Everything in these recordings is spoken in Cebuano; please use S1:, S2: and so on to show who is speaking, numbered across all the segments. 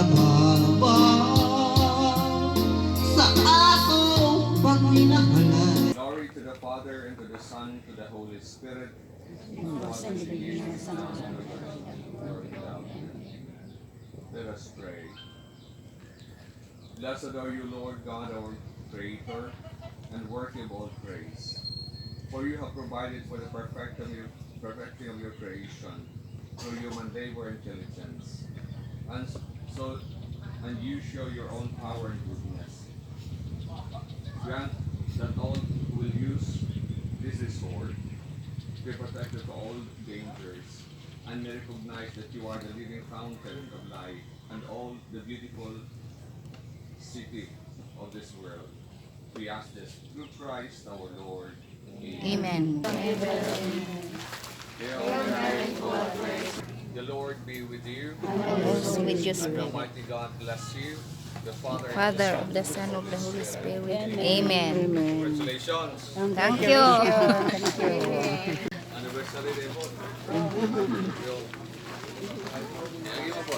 S1: Tabang sa atong pagminahalay.
S2: Glory to the Father, and to the Son, to the Holy Spirit. Was in the beginning, is now, and ever shall be, world without end. Let us pray. Blessed are you, Lord God, our Creator, and worthy of all praise. For you have provided for the perfecting of your creation through human labor and diligence. And so, and you show your own power and goodness. Grant that all who will use this resource be protected from all dangers and may recognize that you are the living fountain of life and all the beautiful city of this world. We ask this through Christ our Lord.
S3: Amen.
S2: The Lord be with you.
S3: Also with your
S2: And
S3: spirit.
S2: Almighty God bless you, the Father, and
S3: Father
S2: the
S3: of the Son of the Holy Spirit. Amen.
S2: Congratulations.
S3: Thank you.
S2: Anniversary day po. Yo. Lagi mo po.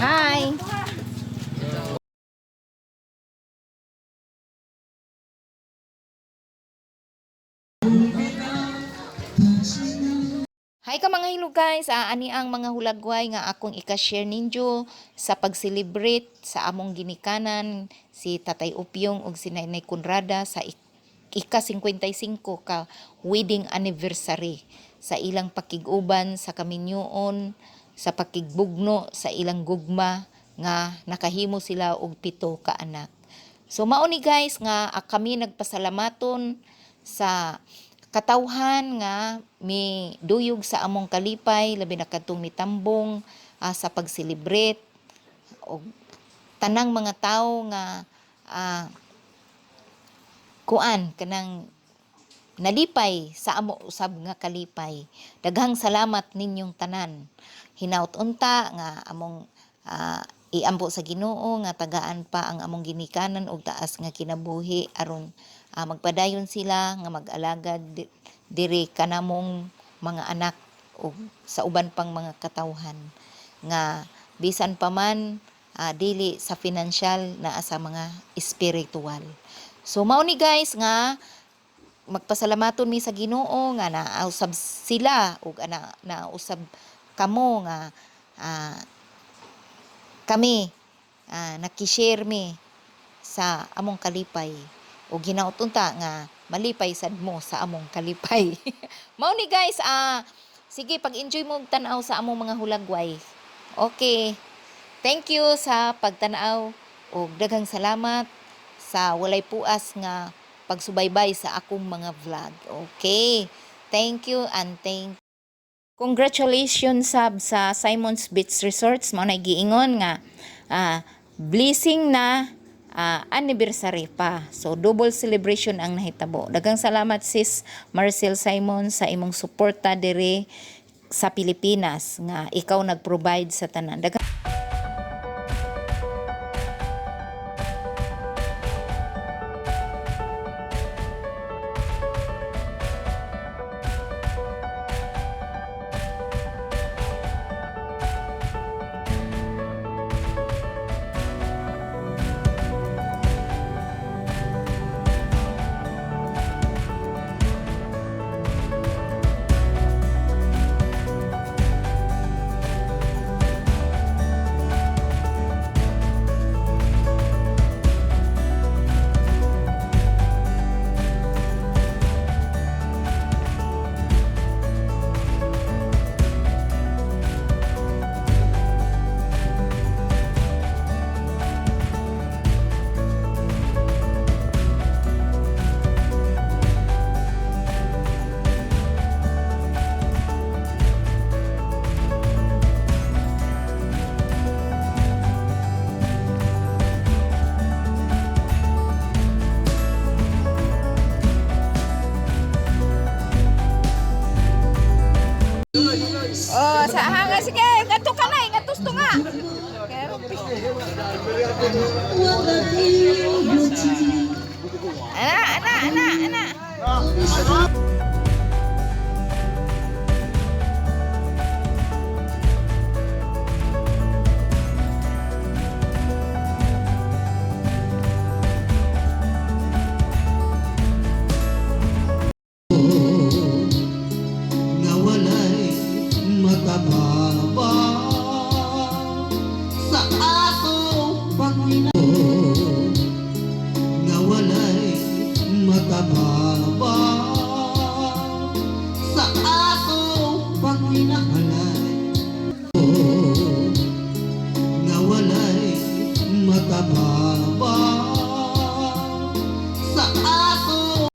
S3: Hi. Hi ka mga hilo guys, ani ang mga hulagway nga akong ika-share ninyo sa pag-celebrate sa among ginikanan si Tatay Upyong ug si Nanay Conrada sa ika-55 ka wedding anniversary sa ilang pakig-uban sa kaminyoon, sa pakigbugno sa ilang gugma nga nakahimo sila og 7 ka anak. So mao ni guys nga kami nagpasalamaton sa katawhan nga mi duyog sa among kalipay, labi na kadtong mitambong sa pag-celebrate og tanang mga tawo nga kuan kanang nalipay sa amo usab nga kalipay. Daghang salamat ninyong tanan. Hinaut unta nga among iampo sa Ginoo nga tagaan pa ang among ginikanan og taas nga kinabuhi aron magpadayon sila nga mag-alagad diri kanamong mga anak ug sa uban pang mga katawhan nga bisan pa man dili sa financial, naa sa mga espiritual. So mao ni guys nga magpasalamaton mi sa Ginoo nga nausab sila ug ana nausab kamo nga kami nakishare mi sa among kalipay ug hinaut unta nga malipay sad mo sa among kalipay. Mao ni guys, sige, pag-enjoy mo og tan-aw sa among mga hulagway. Okay. Thank you sa pagtan-aw ug daghang salamat sa walay puas nga pagsubaybay sa akong mga vlog. Okay. Thank you and thank. Congratulations sab sa Simon's Beach Resorts, mao na giingon nga blessing na anniversary pa. So double celebration ang nahitabo. Daghang salamat, Sis Marcel Simon, sa imong suporta diri sa Pilipinas nga ikaw nag-provide sa tanan. Daghang
S1: What a beauty.
S3: Ana, ana, ana, ana.